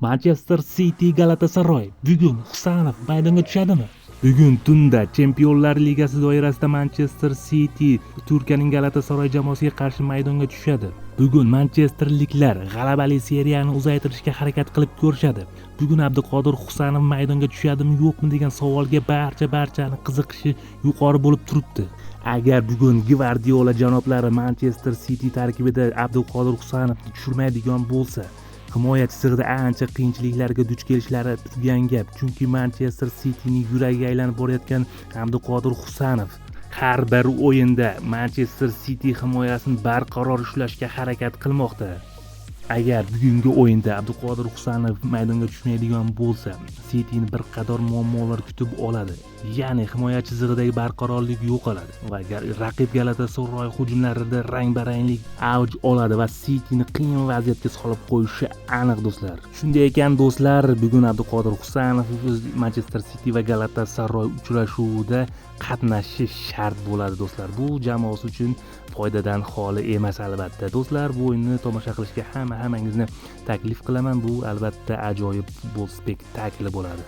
Manchester City Galatasaray. Bugun Husanov maydonga tushadimi? Bugun tunda Chempionlar Ligasi doirasida Manchester City Turkiyaning Galatasaray jamoasiga qarshi maydonga tushadi. Bugun manchesterliklar g'alabali seriyani uzaytirishga harakat qilib ko'rishadi. Bugun Abduqodir Husanov maydonga tushadimi, yo'qmi degan savolga barchani qiziqishi yuqori bo'lib turibdi. Agar bugun Gvardiola janoblari Manchester City tarkibida Abduqodir Husanovni tushirmaydigan bo'lsa, himoya chizig'ida ancha qiyinchiliklarga duch kelishlari turgan gap. Chunki Manchester Cityning yuragiga aylanib borayotgan Abduqodir Husanov har bir o'yinda Manchester City himoyasini barqaror ushlashga harakat qilmoqda. Agar bugungi o'yinda Abduqodir Husanov maydonga tushmaydigan bo'lsa, Cityni bir qator muammolar kutib oladi. Ya'ni himoya chizig'idagi barqarorlik yo'qoladi va raqib Galatasaray hujumlarida rang-baranglik avj oladi va Cityni qiyin vaziyatga solib qo'yishi aniq, do'stlar. Shunday ekan, do'stlar, bugun Abduqodir Husanov Manchester City va Galatasaray uchrashuvida qatnashishi shart bo'ladi, do'stlar. Bu jamoasi uchun foydadan xoli emas albatta. Do'stlar, bu o'yinni tomosha qilishga hammangizni taklif qilaman. Bu albatta ajoyib futbol spektakli bo'ladi.